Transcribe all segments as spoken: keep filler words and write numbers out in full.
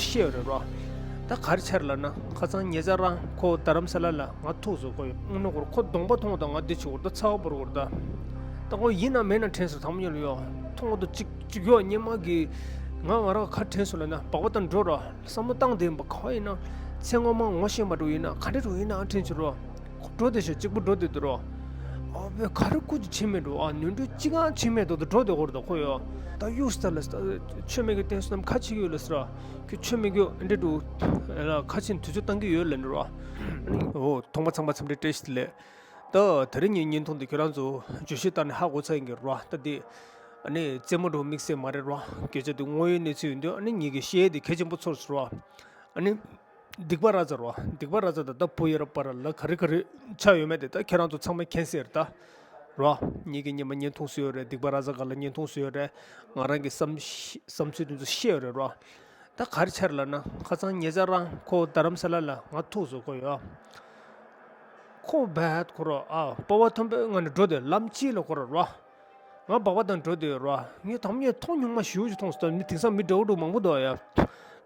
ཤེས་ཡོད་རེད་རོ། ད་ག་རེ་ཆེར་ལབ་ན་ཁ་སང་ཉེ་ཆར་རང་ཁོ་རྡ་རམ་ས་ལ་ལ་ང་ཐུག་སོང་། ཁོ་ཡོད་ཨུ་ནུ་སྐོར་ཁོ་གདོང་པ་མཐོང་དང་ང་འདི་བྱེད་སྐོར་ད་ཚ་བ་བོར་སྐོར་ད། ད་ཁོ་ཡིན་ན་མེད་ན་དྲན་སོང་དམ་ཉོ་ལ་ཡོད་མཐོང་དུ་གཅིག་གཅིག་ཡོད་སྙེ་མ་གི། ང་ང་རང་ཁ་དྲན་སོང་ལབ་ན་སྦག་པ་དང་འགྲོ་རོ། བསམ་བློ་བཏང་དེ་ཡིན་པ་ཁོ་ཡིན་ན་ཚེ་སྔོན་མ་ངོ་ཤེས་པ་འགྲོ་ཡིན་ན་ག་འདྲ་འགྲོ་ཡིན་ན་དྲན་སོང་རོ། འགྲོ་དེ་ཤོད་གཅིག་པུ་འགྲོ་དེ་འདུག་རོ། ཨ་བས་ག་རེ་སྐུ་ཅི་བྱེད་མེད་འགྲོ། ཨ་ནོན་འགྲོ་གཅིག་ཨང་བྱེད་མེད་འདུག་ད་འགྲོ་དེ་སྐོར་ད་ཁོ་ཡོད། ད་གཡུག་ས་ལ་ཆོས་མེད་ཀྱི་བསྟན་སོང་ཁ་ཆེ་གི་ཡོད་ལ་ཟེར་ར། ཁྱོད་ཆོས་མེད་ཀྱི་འདྲེ་འགྲོ། ཁ་ཆེ་དུས་ཚོད་བཏང་གི་ཡོད་ལ་འགྲོ་ར། ཨོ་ཐོག་མ་ཚང་མ་འཚམས་འདྲི་བཀྲ་ཤིས་བདེ་ལེགས། ད་དེ་རིང་ངའི་བརྙན་ཐུང་འདི་ཁྱོད་རང་ཚོ་བརྗོད་གཞི་ལྟར་ནས་ཧ་གོ་ཚར་ཡིན་གྱི་རོ། ད་འདི་ཨ་ནི་རྩེད་མོ་འགྲོ་དམིགས་བསལ་མ་རེད་རོ། སྐད་ཆ་འདི་དངོས་ཡོད་གནས་ཚུལ་ཡིན་དུས་ཨ་ནི་ངེད་ཀྱི་བཤད་ཡས་འདི་གལ་ཆེན་པོ་ཚོར་སོང་རོ། ཨ་ནི། སྡིག་པ་ར་ཛ་རོ། སྡིག་པ་ར་ཛ་ད་ད་བུ་ཡ་ར་པ་ར་ལ་ག་རེ་ག་རེ་ཆགས་ཡོད་མེད་དེ་ད་ཁྱེད་རང་ཚོ་ཚང་མས་མཁྱེན་གསལ་རེད་ད། རོ། ངེད་ཀྱི་ཉི་མ་བརྙན་ཐུང་བཟོས་ཡོད་རེད། སྡིག་པ་ར་ཛ་ག་ལ་བརྙན་ཐུང་བཟོས་ཡོད་རེད། ང་རང་གི་བསམ་བསམ་ཚུལ་དེ་ཚོ་བཤད་ཡོད་རེད་རོ། ད་ག་རེ་ཆེར་ལབ་ན་ཁ་སང་ཉེ་ཆར་རང་ཁོ་རྡ་རམ་ས་ལ་ལ་ང་ཐུག་སོང་ཁོ་ཡོད། ཁོ་བད་ཁོ་རོ་ཨ་སྤོབས་པ་མཐོན་པོའི་ངང་ནས་འགྲོ་དེ་ལམ་གཅིག་ལ་ཁོ་རོ་རོ། ང་སྦག་པ་དང་འགྲོ་དེ་རོ། ངས་དམ་ཉེས་མཐོང་མྱོང་མ་ཞུ་ཞུ་མཐོང་སོང་། ད་མི་དེང་སང་མི་འདྲ་བོ་འདྲ་མང་པོ་འདུག་ཡ།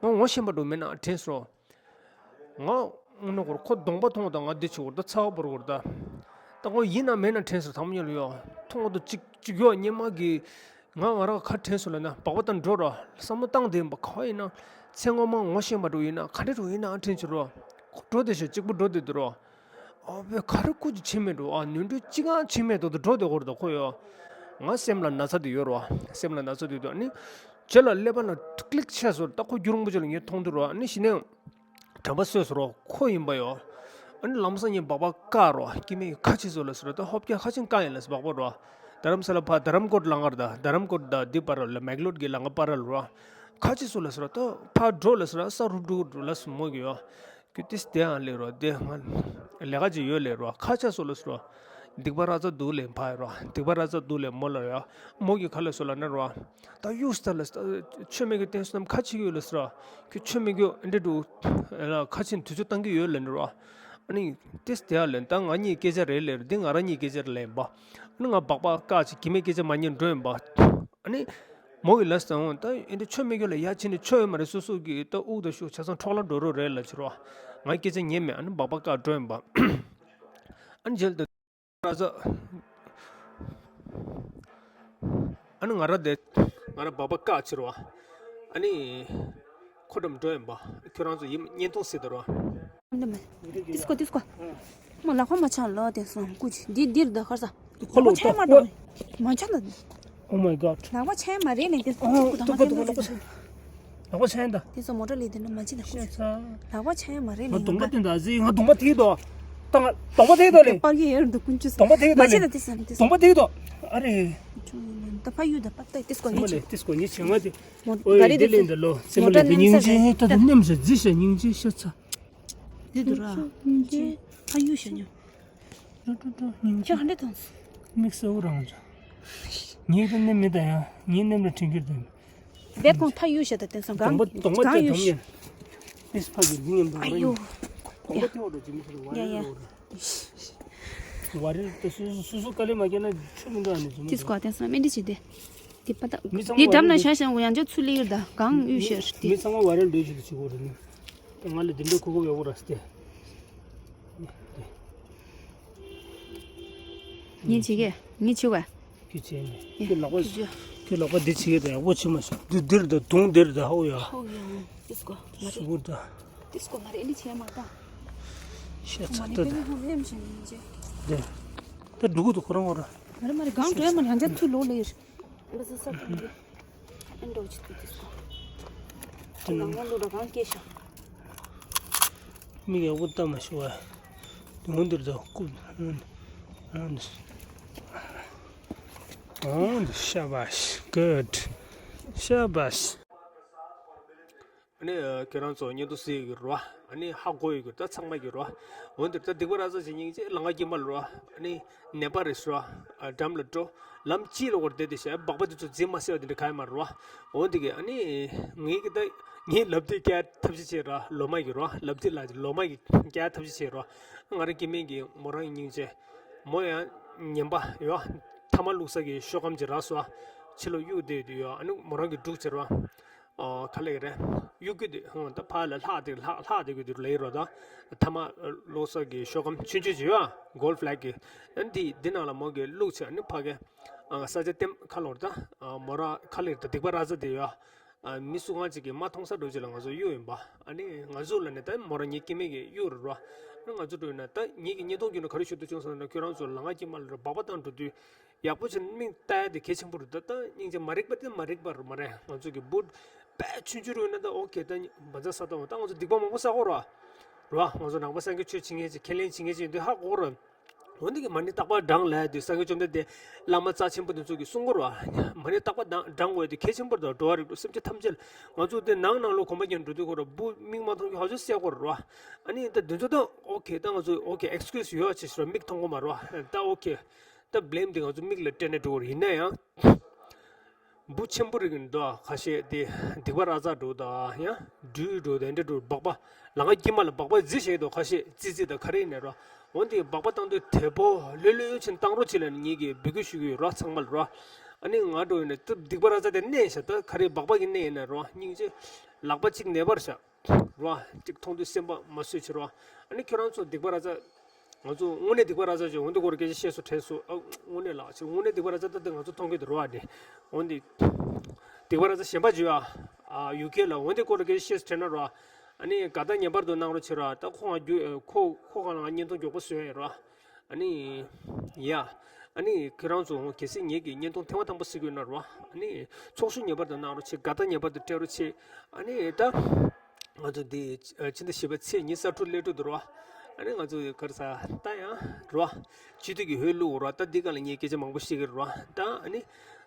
ང་ངོ་ཤེས་པ་འདྲ་མེད་ན་དྲན་སོང་། ང་ཨུ་ནུ་སྐོར་ཁོ་གདོང་པ་མཐོང་དང་ང་འདི་བྱེད་སྐོར་ད་ཚ་བ་བོར་སྐོར་ད། ད་ཁོ་ཡིན་ན་མེད་ན་དྲན་སོང་དམ་ཉོ་ལ་ཡོད་མཐོང་དུ་གཅིག་གཅིག་ཡོད་སྙེ་མ་གི། ང་ང་རང་ཁ་དྲན་སོང་ལབ་ན་སྦག་པ་དང་འགྲོ་རོ། བསམ་བློ་བཏང་དེ་ཡིན་པ་ཁོ་ཡིན་ན་ཚེ་སྔོན་མ་ངོ་ཤེས་པ་འགྲོ་ཡིན་ན་ག་འདྲ་འགྲོ་ཡིན་ན་དྲན་སོང་རོ། འགྲོ་དེ་ཤོད་གཅིག་པུ་འགྲོ་དེ་འདུག་རོ། ཨ་བས་ག་རེ་སྐུ་ཅི་བྱེད་མེད་འགྲོ། ཨ་ནོན་འགྲོ་གཅིག་ཨང་བྱེད་མེད་འདུག་ད་འགྲོ་དེ་སྐོར་ད་ཁོ་ཡོད། ང་སེམས་ལ་ན་ཚ་དེ་ཡོད་རོ། སེམས་ལ་ན་ཚ་དེ་ཡོད་དུས་ཨ་ནི། ཇེ་ལ་ཀླད་པ་ན་ཀླིག་ཆེ་སོང་ད་ཁོ་རྒྱུ་རིང་པོ་ཅིག་ལ་ངས་མཐོང་དུས་རོ། ཨ་ནི་གཞི་ནས། དྲན་པ་གསོས་སོང་རོ། ཁོ་ཡིན་པ་ཡོད། ཨ་ནི་ལམ་སང་ངས་སྦག་པ་བཀག་རོ། སྐྱེ་དམན་གྱི་ཁ་ཆེ་སོང་ལ་ཟེར་རོ། ད་ཧོབ་རྒྱག་ཁ་ཆེན་བཀག་ཡིན་ལ་སྦག་པ་རོ། རྡ་རམ་ས་ལ་ཕ་རྡ་རམ་ཀོར་ལམ་ཁར་ད་རྡ་རམ་ཀོར་ད་འདི་བར་ལ་མེག་ལོར་གྱི་ལམ་ཁ་བར་ལ་རོ། ཁ་ཆེ་སོང་ལ་ཟེར་རོ། ད་ཕར་འགྲོ་ལ་ཟེར་རོ། ས་རུབ་འགྲོ་འགྲོ་ལ་སུ་མོ་གི་ཡོད། ཁྱོད་ཏིས་དེ་ཨང་ལེ་རོ། དེ་ང་ལས་ཀ་ཅིག་ཡོད་ལེ་རོ། ཁ་ཆེ་སོང་ལ་ཟེར་རོ། སྡིག་པ་ར་ཙ་འདུག་ལེ་ཕ་ཡ་རོ། སྡིག་པ་ར་ཙ་འདུག་ལེ་མོ་ལ་ཡ། མོ་གི་ཁ་ལ་སོ་ལ་ན་རོ། ད་གཡུག་ས་ལ་ཆོས་མེད་ཀྱི་བསྟན་སོང་ཁ་ཆེ་གི་ཡོད་ལ་ཟེར་རོ། ཁྱོད་ཆོས་མེད་ཀྱི་འདྲེ་འགྲོ། ཁ་ཆེ་དུས་ཚོད་བཏང་གི་ཡོད་ལ་ན་རོ། ཨ་ནི་ཏིས་དེ་ཨ་ལེ་ད་ང་གཉིས་སྐད་ཆ་རེད་ལེ་རོ། འདི་ང་རང་གཉིས་སྐད་ཆ་རེད་ལེ་ཡིན་པ། ཨ་ནི་ང་སྦག་སྦག་བཀག་ཅིག་གི་མེད་སྐད་ཆ་མ་ཉན་འགྲོ་ཡིན་པ། ཨ་ནི། མོ་གི་ལ་སང་ད་ཨེ་འདྲ་ཆོས་མེད་རྒྱུ་ལ་ཡ་ཕྱིན་ནས་ཆོས་ཡོད་མ་རེད། སོ་སོ་གི་ད་དབུགས་ད་ཤུགས་ཆ་ཚང་འཕྲོག་ལ་འགྲོ་རོགས་རེད་ལབ་ཕྱིར་རོ། ང་སྐད་ཆ་ཉན་མེད། ཨ་ནི་སྦག་སྦག་བཀག་འགྲོ་ཡིན་པ། ཨ་ནི་རྗེས་ལ་ད་ར་ཛ། ཨ་ནི་ང་ར་དེ་ང་ར་སྦག་སྦག་བཀག་ཕྱིར་རོ། ཨ་ནི་ཁོ་འགྲམ་འགྲོ་ཡིན་པ། ཁྱོད་རང་ཚོ་ཡིན་བརྙན་ཐུང་གཟིགས་ད་རོ། ཏིས་ཀོ་ཏིས་ཀོ། མ་ལག་པ་མ་ཆག་ལོ་དེ་སོང་སྐུ་ཅི་འདི་འདིར་ད་ཁར་ས། ཁོ་ལོ་ལག་པ་ཆག་མ་འགྲོ། མ་ཆག་ན། Oh my god. ལག་པ་ཆག་མ་རེད་ནས་དེ་སོང་སྐུ་དང་མ་དེ་མ་ཆག། ལག་པ་ཆག་ཡིན་ད། དེ་སོང་མོ་ཊ་ལས་དེ་ན་མ་ཆག་ན་སྐུ་ཅི། ལག་པ་ཆག་མ་རེད་ནས་ང་གདོང་པ་དེ་འདྲ་ཟིག་ང་གདོང་པ་དེ་དོ། ད་ང་གདོང་པ་དེ་དོ་ལེ། པར་གི་ཡར་འདུག་ཀུན་ཅི་སོང་། གདོང་པ་དེ་དོ་ལེ། མ་ཆག་ན་དེ་སོང་དེ་སོང་། གདོང་པ་དེ་དོ། ཨ་རེ། ད་ཕ་ཡུལ་ད་པ་ད་དེ་སྐོར་མ་ཉེ་ལེ་ཆེ། དེ་སྐོར་ཉེ་ཆེ་ང་དེ། མོ་ཨོ་ཡ་ག་རེ་དེ་དེ་ལེ་འདི་ལོ་སེ་མོ་མོ་ཊ་ལེ་དེ་ནང་སྙིང་རྗེ་ད་དེ་ནེམ་ས་རྫི་ཤ་སྙིང་རྗེ་ཤ་ཚ། འདི་འདུག་ར། ཕ་ཡུལ་ཤ་ཉོ། ཁྱོད་ག་འདྲ་དང་། མིག་སེར་པོ་རང་ཅག་ངའི་ད་ནི་མི་ད་ཡང་ངའི་ནེམ་ལ་ཁྲིན་ཁྱེར་དང་། བེད་ཁོང་ཕ་ཡུལ་ཤ་ད་དེང་སང་གང་གདོང་པ་གདོང་པ་གང་ཡུལ་ཤ། ཨེས་ཕ་གི་ལི་ངེམ་དང་ཨ་ཡོ། གདོང་པ་དེ་འོ་ད་ཇི་མི་ཤི་རུ་ཡ་ཡ། ཝ་རེལ་ཏེ་སུ་སུ་སུ་དཀའ་ལས་མ་བརྒྱབ་ན་ཆུ་མི་འདུག་ཨ་ནི་ཟུ་མི་ཏིས་ཀོ་ཨ་དེང་སང་སྨན་འདི་བྱེད་དེ། དེ་པ་ཏ། མི་ཚང་མ་དེ་འགྲམ་ན་ཝ་རེལ་ཤ་ཤ་ཡང་ཅོ་ཚུ་ལིར་ད་གང་ཡུ་ཤར་ཏེ། མི་ཚང་མ་ཝ་རེལ་འདོད་ཞིག་ཏུ་བྱེད་དགོས་རེད་ནི། ང་ལ་དེ་འདྲའི་ཁུ་ཁུ་ཡག་པོ་ར་སྟེ། ངས་བྱེད་ཀྱི་ངས་བྱེད་བ། ཁྱོད་བྱས་ནས་ཁྱོད་ལག་པ་ཁྱོད་ལག་པ་འདི་བྱེད་ཀྱི་ད་ཡག་པོ་བྱེད་མ་ཤོག་འདི་འདིར་ད་དུང་འདིར་ད་ཧོ་ཡ། ཧོ་ཡ། ཏིས་ཀོ་མ་རེད། སུ་གུར་ད། ཏིས་ཀོ་མ་རེད་ཨ་ནི་བྱས་མ་ད། ཤ་ཚ་ཏོ་ད། ཧོ་ལེམ་ཤ་ཉིན་ཅེ། ད་འགྲོ་གི་འདུག་ཁོ་རང་ཁོ་རང་། མ་རེད་མ་རེད་གང་འགྲོ་ཡ་མ་རེད་ཡང་ཅག་ཚུར་ལོག་ལེ་ཡིར། འདི་ས་ས་ཏུ་འདི། ཨན་འགྲོ་ཅི་ཏུ་ཏིས་ཀོ། ཁོ་ལ་ངོ་ལོ་ར་གང་སྐྱེ་ཤ། མིག་ཡག་པོ་ལྟ་མ་ཤོག་ཨ། དུང་འདིར་ད་ཀུ། ཨོ་ཤ་བཱཤ། Good. ཤ་བཱཤ། ཨ་ནི་ཁྱེད་རང་ཚོ་བརྙན་ཐུང་གཟིགས་ཡོད་ཀྱི་རོ། ཨ་ནི་ཧ་གོ་ཡོད་ཀྱི་ད་ཚང་མ་གི་རོ། འོན་ཏེ་ད་སྡིག་པ་ར་ཙ་བྱེད་སྙིང་རྗེ་ལང་ཀ་དཀྱིལ་མ་ལ་རོ། ཨ་ནི་ནད་པ་རེད་ཟེར་རོ། འགྲམ་ལ་འགྲོ། ལམ་གཅིག་ལ་བར་བསྡད་དེ་བྱས་སྦག་པ་དེ་ཚོ་འཛིན་མ་སྲིད་པ་དེ་འདྲ་ག་ཡོད་མ་རེད་རོ། འོན་ཏེ་གི་ཨ་ནི་ངའི་གི་ད་ངའི་ལབ་དེ་སྐྱེལ་ཐབས་ཤེས་བྱས་རོ། ལོ་མ་གི་རོ། ལབ་དེ་ལ་ལོ་མ་གི་སྐྱེལ་ཐབས་ཤེས་བྱས་རོ། ང་རང་སྐྱེ་དམན་གི་མོ་རང་གི་སྙིང་རྗེ། མོ་ཡང་ངན་པ་ཡོ། ཐ་མ་བླུགས་ས་གི་ཤོག་སྒམ་ཅིག་རག་སོང་། ཕྱི་ལོགས་གཡུག་བསྡད་ཡོད་དུས་ཡོ། ཨ་ནི་མོ་རང་གི་འབྲུག་བྱས་རོ། ཨོ་ག་ལེ་རེད། གཡུག་རྒྱུ་དེ་ཧོ་ད་ཕར་ལ་ལྷག་དེ་ལྷག་ལྷག་དེ་གི་དེ་ལེ་རོ་ད། ཐ་མ་ལོ་སར་གི་ཤོག་སྒམ་ཆུང་ཆུང་ཅིག་ཡོད་ཨ། གོལ་ཕ་ལེག་གི། ཨ་འདི་འདི་ནང་ལ་མོ་གི་བླུགས་ཚེ་ཨ་ནི་ཕ་གི། ཨ་ས་ཆ་ལྟེམ་ཁ་ལོར་ད། ཨ་མོ་ར་ག་ལེ་རེད་ད་སྡིག་པ་ར་ཛ་དེ་ཡོད་ཨ། མི་སུ་གང་ཅིག་གི་མ་མཐོང་ས་འགྲོ་ཅིག་ལ་ང་ཚོ་གཡུག་ཡིན་པ། ཨ་ནི་ང་ཚོ་ལ་ནི་ད་མོ་ར་ངའི་སྐྱེ་དམན་གི་གཡུག་རེད་རོ། ཨ་ནི་ང་ཚོ་འགྲོ་ཡིན་ན་ད་ངེད་ཀྱི་བརྙན་ཐུང་བརྒྱུད་ནས་ག་རེ་ཞུ་འདོད་བྱུང་ཟེར་ན་ཁྱོད་རང་ཚོ་ལ་ང་སྐྱེ་དམན་ལ་ར་སྦག་སྦག་བཏང་འགྲོ་དུས། ཡག་པོ་བྱས་ནས་མིག་ལྟ་ཡ་དེ་གལ་ཆེན་པོ་རེད་ད། ད་སྙིང་རྗེ་མ་རིག་པ་དེ་མ་རིག་པ་རེད་མ་རེད། ང་ཚོ་གི་བུ་དཔེ་ཆུང་ཆུང་རུ་ཡོད་ན་ད་ཨོ་ཁེ་ད་མ་ཚ་ས་ད་འོ་ད་ང་ཚོ་སྡིག་པ་མང་པོ་བསགས་ཀྱི་རེད་རོ། ང་ཚོ་ནང་པ་སངས་རྒྱས་ཆོས་བྱེད་མཁན་ཅིག་ཁས་ལེན་བྱེད་མཁན་ཅིག་ཡིན་དུས་ཧ་གོ་གི་རེད། འོ་འདི་གི་མ་ཎི་རྟག་པར་བགྲང་ལབ་ཡ་དུས་སངས་རྒྱས་བཅོམ་ལྡན་འདས་བླ་མ་རྩ་ཆེན་པོ་དེ་ཚོ་གིས་གསུང་གི་རེད་བ། མ་ཎི་རྟག་པར་བགྲང་བགྲང་དགོས་ཡ་དེ་གལ་ཆེན་པོ་རེད་ད། འགྲོ་བ་རིགས་དྲུག་སེམས་ཅན་ཐམས་ཅད་ལ། ང་ཚོ་དེ་ནང་ནང་ལོགས་གོམ་པ་རྒྱག་འགྲོ་དུས་ཁོ་ར་བུ་མིག་མ་མཐོང་རྒྱུ་ཧ་ཅང་གསལ་པོ་རེད་རོ། ཨ་ནི་ད་དེ་ཚོ་ད་ཨོ་ཁེ་ད་ང་ཚོ་ཨོ་ཁེ་ཨེག་སི་ཀིའུ་སི་ཡོད་ཅེས་ཞུ་རོ། མིག་མཐོང་གི་མ་རེད་བ། ད་ཨོ་ཁེ། ད་བྷི་ལེམ་དེ་ང་ཚོ་མིག་ལ་སྤྲད་ནས་འགྲོ་གི་རེད། ཡིན་ན་ཡང་། བུ་ཆེན་པོ་རིགས་འདུག་ཁ་ཤས་དེ་སྡིག་པ་ར་ཛ་འགྲོ་དང་ཡང་སྦྲུལ་འགྲོ་དང་འདྲ་འགྲོ་སྦག་སྦག་ལ་ང་སྐྱེ་དམན་ལ་སྦག་སྦག་རྫི་བྱས་འདུག་ཁ་ཤས་རྫི་རྫི་དང་ག་རེ་ཡིན་ནའི་རོ། འོན་ཏེ་སྦག་སྦག་བཏང་དུས་དལ་པོ་ལྷོད་ལྷོད་ཕྱིན་བཏང་རོགས་བྱེད་ལབ་ནས་ངེད་ཀྱིས་འབོད་སྐུལ་ཞུ་གི་ཡོད་རོ་ཚང་མ་ལ་རོ། ཨ་ནི་ང་འགྲོ་ཡིན་ན་སྡིག་པ་ར་ཛ་དེ་གནས་བཞག་ད་ག་རེ་སྦག་སྦག་གི་གནས་ཡིན་ནའི་རོ། སྙིང་རྗེ་ལག་པ་གཅིག་ནད་པར་བཞག་རོ། གཅིག་མཐོང་དུས་སེམས་པ་མ་བཟོད་བྱེད་རོ། ཨ་ནི་ཁྱོད་རང་ཚོ་སྡིག་པ་ར་ཛ། ང་ཚོ་དངོས་གནས་སྡིག་པ་ར་ཛ་བྱས་འོན་ཏེ་སྐོར་སྐད་ཆ་བཤད་སོ་དྲན་སོ། ཨ་དངོས་གནས་ལགས་ཆེ་དངོས་གནས་སྡིག་པ་ར་ཛ་ད་ལྟ་ང་ཚོ་མཐོང་གི་འདུག་རོ། ཨ་ནི་འོན་ཏེ་སྡིག་པ་ར་ཛ་གཞན་པ་བྱོས་ཨ། ཨ་ཡུ་ཀེ་ལ་འོན་ཏེ་སྐོར་སྐད་ཆ་བཤད་སོ་དྲན་ན་རོ། ཨ་ནི་དགའ་ཐག་ངེས་པར་དུ་གནང་རོགས་བྱེད་རོ། ད་ཁོ་ང་རྒྱུ་ཁོ་ཁོ་གང་ལ་ང་བརྙན་ཐུང་མགྱོགས་པོ་བཟོས་ཡོད་རོ། ཨ་ནི། ཡ། ཨ་ནི་ཁྱོད་རང་ཚོ་གལ་སྲིད་ངེད་ཀྱི་བརྙན་ཐུང་ཐེངས་མ་དང་པོ་གཟིགས་ཡོད་ན་རོ། ཨ་ནི། ཚོགས་ཞུགས་ངེས་པར་དུ་གནང་རོགས་བྱེད། དགའ་རྟགས་ངེས་པར་དུ་སྤྲད་རོགས་བྱེད། ཨ་ནི་ད། ང་ཚོ་འདི་ཕྱི་ཟླ་བཞི་པའི་ཚེས་ཉི་ཤུ་རྩ་དྲུག་སླེབས་འགྲོ་འདུག་རོ། ཨ་ནི་ང་ཚོ་ག་རེ་ཟ་ད་ཡང་རོ། སྤྱི་འཐུས་ཀྱི་ཧོལ་བླུག་རོ། ད་འདི་ག་ལ་ངས་སྐད་ཆ་མང་པོ་བཤད་ཀྱི་རོ། ད་ཨ་ནི།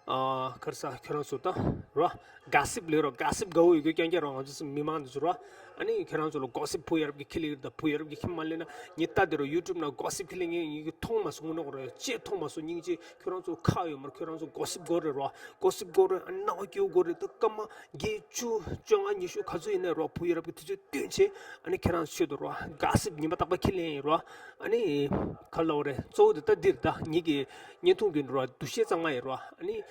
ཨ་ག་རེ་ཟ་ཁྱོད་རང་ཚོ་ད་རོ། ག་སིབ་ལས་རོ། ག་སིབ་དགའ་བོ་ཡོད་རྒྱུ་རྐྱང་རྐྱང་རོ། ང་ཚོ་མི་མང་འདི་ཚོ་རོ། ཨ་ནི་ཁྱོད་རང་ཚོ་ལ་གོ་སིབ་བུ་ཡ་རབས་ཀྱི་ཁྱི་ལེགས་རེད་ད། བུ་ཡ་རབས་ཀྱི་ཁྱི་མ་ལེན་ན་ངས་ལྟ་དེ་རོ། ཡུ་ཊུབ་ནང་གོ་སིབ་ཁྱི་ལེགས་ངས་ཡི་གེ་མཐོང་མ་སོང་ངུ་ནོ་རོ། ཅེས་མཐོང་མ་སོང་། སྙིང་རྗེ་ཁྱོད་རང་ཚོ་ཁག་ཡོད་མར་ཁྱོད་རང་ཚོ་གོ་སིབ་དགོས་རེད་རོ། གོ་སིབ་དགོས་རེད། ཨ་ནི་རྣ་བ་སྐྱིད་པོ་དགོས་རེད་ད། སྐར་མ་བརྒྱད་ཅུ་བཅོ་ལྔ་ཉི་ཤུ་ག་ཚོད་ཡིན་ནའི་རོ། བུ་ཡ་རབས་ཀྱི་དུས་ཚོད་བསྟུན་བྱས་ཨ་ནི་ཁྱེད་རང་ཚོ་ཆེད་དུ་རོ། ག་སིབ་ཉི་མ་རྟག་པ་ཁྱི་ལེན་ཡིན་རོ། ཨ་ནི་ག་ལབ་རེད། གཙོ་བོ་དེ་ད་འདིར་ད་ངེད་ཀྱི་བརྙན་ཐུང་གི་རོ། འདུ་ཤེས་གཙང་མ་ཡིན་རོ། ཨ་ནི་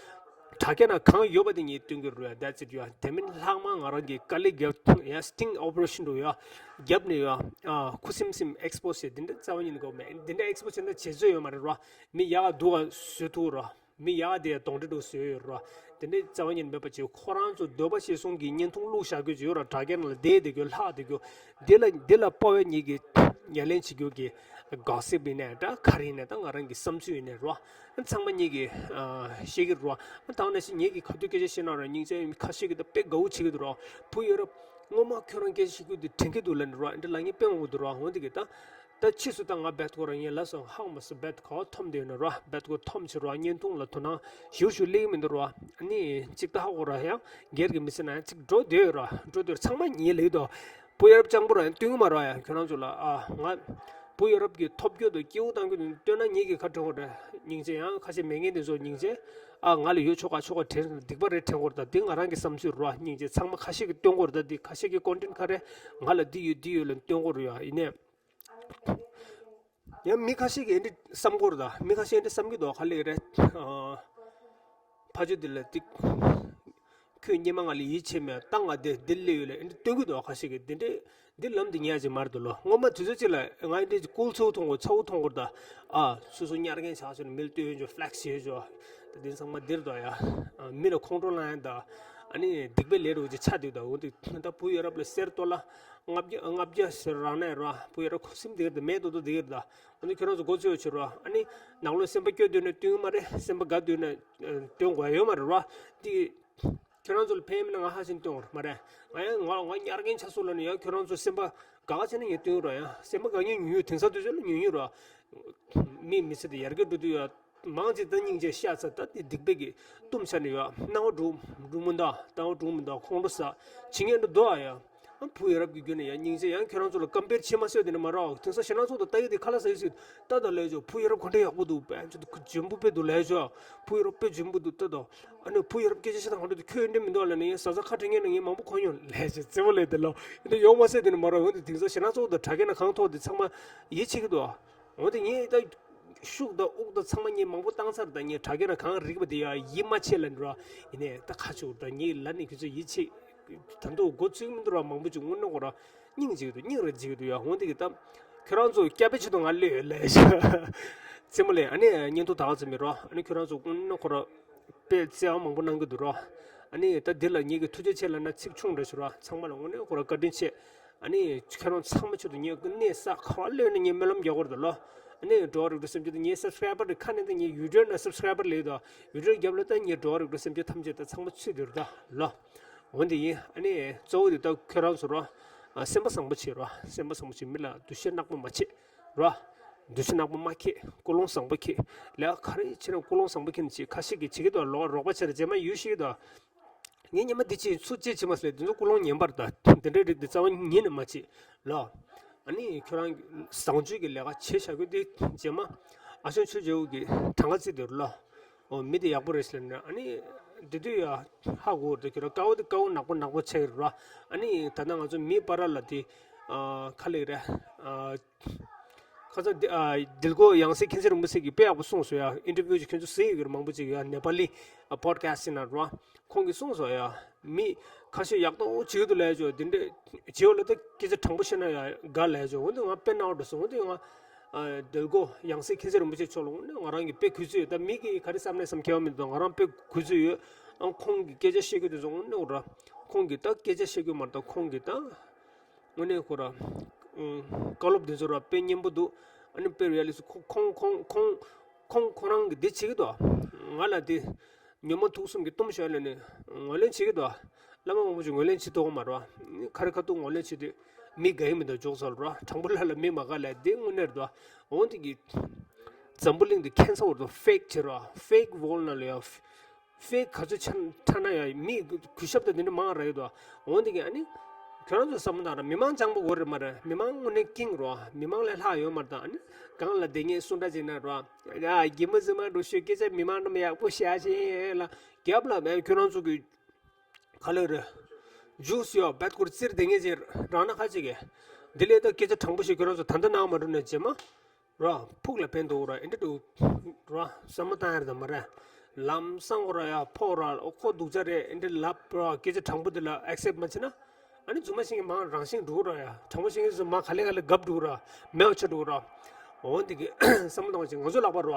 དྲ་རྒྱ་ན་གང་ཡོད་པ་དེ་ངས་སྟོན་གྱི་རོ། That's it ཡོ། དེ་མིན་ལྷག་མ་ང་རང་གི་དཀའ་ལས་བརྒྱབ་ཡ་སི་ཊིང་ཨོ་པ་རེ་ཤན་རུ་ཡོ། བརྒྱབ་ནས་ཡོ། ཨ་ཁུ་སིམ་སིམ་ཨེག་སི་པོ་ཟེར་འདི་འདྲ་རྩ་བ་ཉིད་ནས་དགོས་མེད། འདི་འདྲ་ཨེག་སི་པོ་བྱས་ན་བྱེད་རྩོད་ཡོད་མ་རེད་རོ། མི་ཡག་ག་སྡུག་ག་བཟོས་ཐུབ་རོ། མི་ཡག་དེ་གདོན་འདྲེ་འདྲ་བཟོས་ཡོད་རོ། དེ་འདྲའི་རྩ་བ་ཉིད་མེད་པ་བྱས། ཁོ་རང་ཚོ་འདོད་པ་བྱས་སོང་གི་བརྙན་ཐུང་བླུགས་བཞག་རྒྱུ་ཅིག་ཡོད་རོ། དྲ་རྒྱ་ནང་ལ་བསྡད་བསྡད་རྒྱུ་ལྷག་བསྡད་རྒྱུ། འདི་ལ་འདི་ལ་དཔའ་བའི་ཉིད་ཀྱི་ཉེར་ལེན་བྱེད་རྒྱུ་གི་གོ་སིབ་ཡིན་ནའི་འདྲ་ག་རེ་ཡིན་ནའི་ད་ང་རང་གི་བསམ་ཚུལ་ཡིན་ནའི་རོ། ཚང་མ་ཉིད་ཀྱི་ཨ་ཤེས་ཀྱི་རོ། ད་ནས་ཤི་ངེད་ཀྱི་ཁ་ཐུག་སྐད་ཆ་བཤད་ན་རོ། སྙིང་རྗེ་ཁ་ཤས་ཀྱི་ད་དཔེ་དགའ་བོ་བྱེད་ཀྱི་འདུག་རོ། བུ་ཡོད་རབས་སྔོན་མ་ཁྱོད་རང་སྐད་ཆ་བཤད་རྒྱུ་འདི་དྲན་གྱི་འདུག་ལབ་ནས་རོ། འདི་ལ་ངས་དཔེ་མང་པོ་འདུག་རོ། འོ་འདི་གི་ད། ད་ཕྱིས་སུ་ད་ང་རྦད་ཁོ་རང་ཡིན་ལ་སོང་ཧང་མ་སོང་། རྦད་ཁོ་འཐོམ་དེ་ཡོད་ན་རོ། རྦད་ཁོ་འཐོམ་ཕྱིར་རོ། བརྙན་ཐུང་ལ་དོ་སྣང་ཞུ་ཞུ་སླེབས་མི་འདུག་རོ། ཨ་ནི་གཅིག་ད་ཧ་གོ་ར་ཡང་སྒེར་གྱི་མི་ཚེ་ན་ཡང་གཅིག་འགྲོ་བསྡད་ཡོད་རོ། འགྲོ་བསྡད་ཚང་མ་ཉིད་ལེགས་དོ། བུ་ཡ་རབས་སྤྱང་པོ་ར་ཡང་སྟོན་གི་མ་རོ། ཡ་ཁྱོད་རང་ཚོ་ལ་ཨ་ང་བུ་ཡ་རབས་ཀྱི་ཐོབ་རྒྱུ་དང་སྐྱིད་པོ་བཏང་རྒྱུ་དང་སྟོན་ན་ཉིད་ཀྱི་ཁ་དྲན་གོ་རེད། སྙིང་རྗེ་ཡང་ཁ་ཤས་མེད་མཁན་དེ་ཚོ་སྙིང་རྗེ་ཨ་ང་ལ་ཡོད་ཆོག་ག་ཆོག་ག་དྲན་སྡིག་པ་རེད་དྲན་གོ་རེད། ད་འདི་ང་རང་གི་བསམ་ཚུལ་རོ། སྙིང་རྗེ་ཚང་མ་ཁ་ཤས་ཀྱིས་སྟོན་གོ་རེད། ད་འདི་ཁ་ཤས་ཀྱི་ཀོན་ཊེན་ཊི་ག་རེ་ང་ལ་འདི་ཡོད་འདི་ཡོད་ལ་སྟོན་གོ་རེད། ཡ་ཡིན་ནའི། ཡང་མི་ཁ་ཤས་ཀྱིས་འདི་བསམ་གྱི་རེད་ད། མི་ཁ་ཤས་འདི་བསམ་གྱི་འདུག་ག་ལེ་རེད། ཨ། ཕ་ཆོས་འདི་ལ་ཏིག་ཁྱོད་སྙེ་མ་ང་ལ་ཡིད་ཆེས་མེད་ད། ང་འདི་འདི་ལས་ཡོད་ལ་འདི་སྟོན་གྱི་འདུག་ག་ཁ་ཤས་ཀྱིས་འདི་འདྲའི་འདི་ལམ་འདི་ཉག་ཅིག་མ་རེད་འདུག་ལོ། སྔོན་མ་དུས་ཚོད་ཅིག་ལ་ང་འདི་ཀུལ་ཚ་བོ་མཐོང་གོ་ཚ་བོ་མཐོང་གོ་རེད་ད། ཨ་སོ་སོ་ཉར་མཁན་ཆགས་སོང་ནས་མི་ལ་སྟོན་ཡོད་ཅོ་ཕ་ལེག་སི་བྱེད་ཡོད་ཅོ། ད་འདི་ཚང་མ་འདིར་འདུག་ཡ། མི་ལ་ཁོང་ཁྲོ་ལངས་ཡ་ད། ཨ་ནི་སྡིག་པའི་ལས་རུ་ཅིག་ཆགས་འདུག་ད། འོ་འདི་ད་བུ་ཡ་རབས་ལ་གསེར་ཏོ་ལ། ལྔ་བརྒྱ་ལྔ་བརྒྱ་ཟེར་རང་ནས་རོ། བུ་ཡ་རབས་ཁུ་སིམ་དེ་གར་དུ་མེད་དོ་དོ་དེ་གར་དུ། འོ་ན་ཁྱོད་རང་ཚོ་མགོ་ཚོས་ཆེ་རོ། ཨ་ནི་ནང་ལོགས་སེམས་པ་སྐྱོ་དུས་ནས་བསྟུན་མ་རེད། སེམས་པ་དགའ་དུས་ནས་བསྟུན་དགོས་ཡོད་མ་རེད་རོ། དེ་ཁྱོད་རང་ཚོ་ལ་ཕན་མིན་ན་ང་ཧ་ཅང་བསྟུན་དགོས་མ་རེད། ང་ཡང་ང་ང་ཉར་མཁན་ཆགས་སོང་ལབ་ནས་ཡང་ཁྱོད་རང་ཚོ་སེམས་པ་དགའ་ཆེ་ན་ངས་བསྟུན་རོ། ཡང་སེམས་པ་དགའ་མཁན་ཉུང་ཉུང་དེང་སང་དུས་ཚོད་ལ་ཉུང་ཉུང་རོ། མིའི་མི་ཚེ་དེ་ཡར་རྒྱས་འགྲོ་དུས་ཡང་མང་ཆེ་ད་སྙིང་རྗེ་ཤ་ཚ་ད་དེ་སྡིག་པའི་གི་གཏུམ་ཆ་ནས་ཡོད། སྣང་བ་འགྲོ་འགྲོ་མི་འདུག་སྣང་བ་འགྲོ་མི་འདུག་ཁོང་ཁྲོ་ཟ། ཇི་སྙེད་འགྲོ་འདུག་ཨ་ཡ། ཨ་བུ་ཡ་རབས་ཀྱི་རྒྱུད་ནས་ཡང་སྙིང་རྗེ་ཡང་ཁྱོད་རང་ཚོ་ལ་ཀམ་པེར་བྱེད་མ་ཟེར་དེ་ནི་མ་རག་དེང་སང་ཞེ་ན་ཚོགས་དང་ལྟ་ཡི་དེ་ཁ་ལ་ཟ་ཡི་ཟིག་ད་ད་ལས་ཆོག་བུ་ཡ་རབས་ག་འདྲ་ཡག་པོ་འདུག་པན་ཆོད་འདུག་འཇོན་པོ་དཔེ་འདུག་ལས་ཆོག་བུ་ཡ་རབས་དཔེ་འཇོན་པོ་འདུག་ད་ད། ཨ་ནི་བུ་ཡ་རབས་སྐད་ཆ་བཤད་སྟངས་ག་འདྲ་འདུག་ཁྱོད་འདྲ་མི་འདུག་ལ་ནི་ཡང་ཟ་ཟ་ཁ་བྲལ་མཁན་ནི་ངས་མང་པོ་གོ་མྱོང་ལས་ཆོག་རྩེ་བོ་ལས་དེ་ལོ་ཡིན་ད་ཡོང་མ་ཟེར་དེ་ནི་མ་རག་འོན་ཏེ་དེང་སང་ཞེ་ན་ཚོགས་དང་དྲ་རྒྱ་ན་གང་ཐོག་དེ་ཚང་མ་ཡིད་ཆེས་ཀྱི་འདུག་འོན་ཏེ་ངས་ད། ཤུགས་དང་དབུགས་དང་ཚང་མ་ངས་མང་པོ་བཏང་ཚར། ད་ངས་དྲ་རྒྱ་ན་གང་རིག་པ་དེ་ཡང་ཡིད་མ་ཆེས་ལ་འགྲོ། ཡིན་ནའི་ད་ཁ་ཆུ་ད་ངས་ལ་ནི་ཁྱོད་ཚོ་ཡིད་ཆེས་ ད་དུང་འགོ་ཚུགས་མི་འདུག་ར། མང་པོ་ཅིག་དངོས་གནས་ཁོ་ར་སྙིང་རྗེ་གི་འདུག་སྙིང་རེ་རྗེ་གི་འདུག་ཡ། འོན་ཏེ་གི་ད་ཁྱོད་རང་ཚོ་སྐྱབས་པའི་ཆེད་དུ་ང་སླེབས་ཡོད་ལས་ཤ་ཚེ་མོ་ལས། ཨ་ནི་བརྙན་ཐུང་ད་ག་ཚོད་མི་རོ། ཨ་ནི་ཁྱོད་རང་ཚོ་དངོས་གནས་ཁོ་ར་དཔེ་བརྩེ་བ་མང་པོ་གནང་གི་འདུག་རོ། ཨ་ནི་ད་འདི་ལ་ངེད་ཀྱི་ཐུགས་རྗེ་ཆེ་ལབ་ན་ཚིག་ཆུང་འདྲ་ཞིག་རོ། ཚང་མ་ལ་དངོས་གནས་ཁོ་ར་བཀའ་དྲིན་ཆེ། ཨ་ནི་ཁྱེད་རང་ཚང་མ་ཆེད་དུ་ངས་གནས་ས་ག་བ་ལོས་ནས་ངས་སྨོན་ལམ་རྒྱག་གི་རེད་ལོ། ཨ་ནི་འགྲོ་བ་རིགས་དྲུག་སེམས་ཅན་དུ་ངའི་སབ་སི་ཀ་རའི་བར་དུ་ཁ་ནས་ད་ངའི་ཡུ་ཊུབ་ན་སབ་སི་ཀ་རའི་བར་ལས་དོ། ཡུ་ཊུབ་རྒྱབ་ལ་ད་ངའི་འགྲོ་བ་རིགས་དྲུག་སེམས་ཅན་ཐམས་ཅད་ད་ཚང་མ་ཚུད་དེ་རེད་ད་ལོ། འོན་ཏེ་ཡིན། ཨ་ནི་གཙོ་བོ་དེ་ད་ཁྱོད་རང་ཚོ་རོ། ཨ་སེམས་པ་བཟང་པོ་བྱེད་རོ། སེམས་པ་བཟང་པོ་བྱེད། མི་ལ་འདུ་ཤེས་ནག་པོ་མ་བྱེད་རོ། འདུ་ཤེས་ནག་པོ་མ་ཁྱེད། ཀུན་སློང་བཟང་པོ་ཁྱེད། ལས་ཀ་ག་རེ་བྱེད་ན་ཀུན་སློང་བཟང་པོ་ཁྱེད་ནས་བྱེད། ཁ་ཤས་ཀྱིས་བྱེད་ཀྱི་འདུག་ལོག་རོགས་པ་བྱེད་ར་རྗེས་མ་ཡུལ་ཤེས་ཀྱི་འདུག་ངས་ཉི་མ་འདི་ཅིག་ཚུར་ཅིག་བྱེད་མ་སོང་། དེ་ཚོ་ཀུན་སློང་ངན་པ་རེད་ད། དེ་འདྲའི་རིགས་འདི་རྩ་བ་ཉིད་ནས་མ་བྱེད་ལོ། ཨ་ནི་ཁྱོད་རང་གི་བཟང་སྤྱོད་ཀྱི་ལས་ཀ་བྱེད་བཞག་རྒྱུ་དེ་རྗེས་མ་ཨ་ཞང་ཆོས་རྗེ་བོ་གི་གྲངས་ཀ་བརྩིས་དེ་རུ་ལོ། ཨོ་མི་དེ་ཡག་པོ་རེད་ཟེར་ནས། ཨ་ནི་དེ་དུས་ཡ་ཧ་གོ་རེད། ཁྱོད་རང་དཀའ་བོ་དེ་དཀའ་བོ་ནག་པོ་ནག་པོ་ཆགས་ཀྱི་རེད་ར། ཨ་ནི་ད་ལྟ་ང་ཚོ་མིའི་བར་ལ་དེ་ཨ་ག་རེ་རེད། ཨ་ཁ་སང་དེ་ཨ་དིལ་མགོ་ཡང་སྲིད་མཁྱེན་བརྩེ་རིན་པོ་ཆེ་གིས་དཔེ་ཡག་པོ་གསུངས་སོང་ཡ། ཨིན་ཊར་བིའུ་ཅིག་ཁྱོད་ཚོ་གཟིགས་ཡོད་ཀྱི་རེད། མང་པོ་ཅིག་ཡ་ནེ་པ་ལི་ཨ་པོ་ཌི་ཁ་སི་ཊི་ཡིན་ན་ར། ཁོང་གིས་གསུངས་སོང་ཡ། མི་ཁ་ཤས་ཡག་ཐོག་བྱེད་ཀྱི་འདུག་ལབ་ཡ་ཅོ། དེ་འདྲས་བྱེད་འོ་ལ་ད་སྐད་ཆ་དྲང་པོ་བཤད་ན་ཡ་དགའ་ལབ་ཡ་ཅོ། འོན་ཏེ་ང་དཔེ་སྣང་བ་འགྲོ་སོང་། འོན་ཏེ་ང་ཨ་དིལ་མགོ་ཡང་སྲིད་མཁྱེན་བརྩེ་རིན་པོ་ཆེ་མཆོག་ལ་དངོས་གནས་ང་རང་གིས་དཔེ་གུས་བརྩི་ཡོད། ད་མི་གིས་ག་རེ་བསམ་ནས་བསམ་ཁྱད་པར་མི་འདུག་ང་རང་དཔེ་གུས་བརྩི་ཡོད། ཨང་ཁོང་གིས་སྐད་ཆ་བཤད་ཀྱི་དེ་ཚོ་དངོས་གནས་འོ་ར། ཁོང་གིས་ད་སྐད་ཆ་བཤད་ཀྱི་མ་རེད་ད། ཁོང་གིས་ད་དངོས་གནས་ཁོ་ར་ཨང་བཀའ་སློབ་དེ་ཚོ་ར་དཔེ་སྙན་པོ་འདུག་ཨ་ནི་དཔེ་རེ་ཡ་ལི་སུ་ཁོ་ཁོང་ཁོང་ཁོང་ཁོང་ཁོ་རང་གིས་འདི་བྱེད་ཀྱི་འདུག་ང་ལ་དེ་ཉོན་མོངས་དུག་གསུམ་གྱིས་གཏུམས་ཤོར་ལས་ནས་ངོས་ལེན་བྱེད་ཀྱི་འདུག་བླ་མ་མང་པོ་ཅིག་ངོས་ལེན་བྱེད་ཐུབ་ཀྱི་མ་རེད་བ། ཁ་རི་ཁ་ཐུག་ངོས་ལེན་བྱེད་དུས་མི་དགའ་གི་མི་འདུག་འཇོག་ཚར་ར། དྲང་པོ་ལྷ་ལ་མི་མ་དགའ་ལས་དེ་དངོས་གནས་རེད་འདུག་འོན་ཏེ་གི་འཛམ་བུ་གླིང་འདི་ཁྱད་མཚར་བོ་འདུག་ཕེག་བྱེད་ར། ཕེག་ཝོལ་ནང་ལ་ཡ་ཕེག་ག་ཚོད་ཆ་ཐ་ན་ཡ་མི་གུས་ཞབས་དང་དེ་འདྲ་མང་ར་ཡོད་འདུག་འོན་ཏེ་གི་ཨ་ནི་ཁྱོད་རང་ཚོ་བསམ་བློ་བཏང་ར། མི་མང་སྤྱང་པོ་དགོས་རེད་མ་རེད། མི་མང་དངོས་གནས་ཀིང་ར། མི་མང་ལས་ལྷག་ཡོད་མ་རེད་ད། ཨ་ནི་གང་ལ་བསྡད་ངེས་སུ་འདྲ་ཅིག་ན་ར། ཡ་གི་མ་ཟི་མ་འགྲོ་ཤོད་སྐད་ཆ་མི་མང་རྣམས་ཡག་པོ་བཤད་ཤེས་ལ་རྒྱབ་ལ་མེད། ཁྱོད་རང་ཚོ་གི་ག་ལེར་ཇུས་ཡོད་བད་ཁུར་བཙིར་བསྡད་ངེས་ཅིག་རང་ན་ཁ་ཅིག་གི་འདི་ལས་ད་སྐད་ཆ་དྲང་པོ་ཞིག་ཁྱོད་རང་ཚོ་ད་ལྟ་ནང་མ་འགྲོ་ནས་རྗེས་མ་ར་ཕུགས་ལ་ཕན་ཐོགས་ར། ཨེ་འདྲ་འདུག་ར་བསམ་བློ་བཏང་ཡར་དང་མ་ར་ལམ་སང་ར་ཡ་ཕོག་ར། ཨོ་ཁོ་སྡུག་ཅག་རེད་ཨེ་འདྲ་ལབ་ར། སྐད་ཆ་དྲང་པོ་འདི་ལ་ཨེག་སེབ་མ་བྱེད་ན། ཨ་ནི་རྫུན་མ་བཤད་མཁན་མང་རང་བཞིན་འགྲོ་ར་ཡ། དྲང་པོ་བཤད་མཁན་ཚོ་མ་ག་ལེ་ག་ལེ་གབ་འགྲོ་ར། མེད་པ་ཆགས་འགྲོ་ར། འོ་འདི་གི་བསམ་བློ་གཏོང་བ་ཅིག་ང་ཚོ་ལག་པ་ར།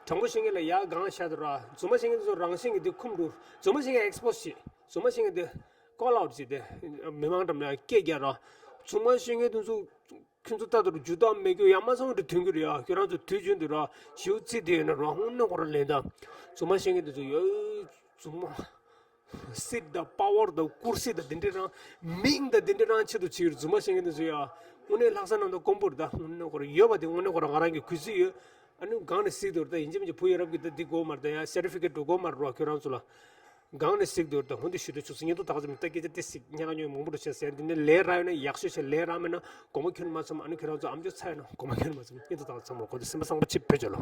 དྲང་པོ་བཤད་མཁན་ལ་ཡ་གང་བཤད་དུ་ར། རྫུན་མ་བཤད་མཁན་ཚོ་རང་བཞིན་གི་འདི་ཁུམ་འགྲོ། རྫུན་མ་བཤད་མཁན་ཨེག་སི་པོ་སི་བྱེད། རྫུན་མ་བཤད་མཁན་འདི་ཀོལ་ཨའུ་ཊི་བྱེད་དེ། མི་མང་འགྲམ་ལ་སྐད་རྒྱག་ར། རྫུན་མ་བཤད་མཁན་དེ་ཚོ་ཁྱོད་ཚོ་ལྟ་དུ་རྒྱུ་དག་མེད་རྒྱུ་ཡ་མ་སོང་དུ་ཐོན་རྒྱུ་རེད་ཡ། ཁྱོད་རང་ཚོ་དུས་རྒྱུན་དུ་ར་ཞིའུ་རྩིས་དེ་ཡོད་ན་ར་དངོས་གནས་ཁོ་རང་ལེན་དང་། རྫུན་མ་བཤད་མཁན་དེ་ཚོ་ཡོད་རྫུན་མ། སྲིད་དང་པ་ཝར་དང་ཀུར་སི་དང་དེ་འདྲ་རང་མིང་དང་དེ་འདྲ་རང་ཆེད་དུ་བྱེད་རྫུན་མ་བཤད་མཁན་དེ་ཚོ་ཡ། དངོས་གནས་ལྷག་བསམ་རྣམ་དག་དཀོན་པོ་རེད་ད། དངོས་གནས་ཁོ་རང་ཡོད་པ་དེ་དངོས་གནས་ཁོ་རང་ང་རང་གི་གུས་བརྩི་ཡོད། ཨ་ནི་གང་ནས་གཟིགས་འདུག་ད་ཡིན་གཅིག་མིན་གཅིག་བུ་ཡ་རབས་ཀྱི་ད་འདི་དགོས་མ་རེད་ད་ཡ། སེར་ཊི་ཕི་ཀེཊ་འགྲོ་དགོས་མ་རེད་རོ། ཁྱོད་རང་ཚོ་ལ་གང་ནས་གཟིགས་འདུག་ད་ཧོན་དུ་ཞུ་དུ་ཆུག་སེ་ཉེ་དུ་ད་ག་ཚོད་མི་ད་སྐད་ཆ་ཏི་སིག་ཉག་ཉོས་མང་པོ་རུ་བྱས་ཟེར། འདི་ནས་ལས་རག་ཡོད་ན་ཡག་ཤོས་བྱས། ལས་རག་མེད་ན་དགོངས་པ་ཁྱོན་མ་ཚོམ། ཨ་ནི་ཁྱོད་རང་ཚོ་ཨམ་ཅོག་ཚ་ཡོད་ན་དགོངས་པ་ཁྱོན་མ་ཚོམ། ཉེ་དུ་ད་ག་ཚོད་མ་གོ་དུ་སེམས་པ་བཟང་པོ་ཅིག་བེད་སྤྱོད་ལོ།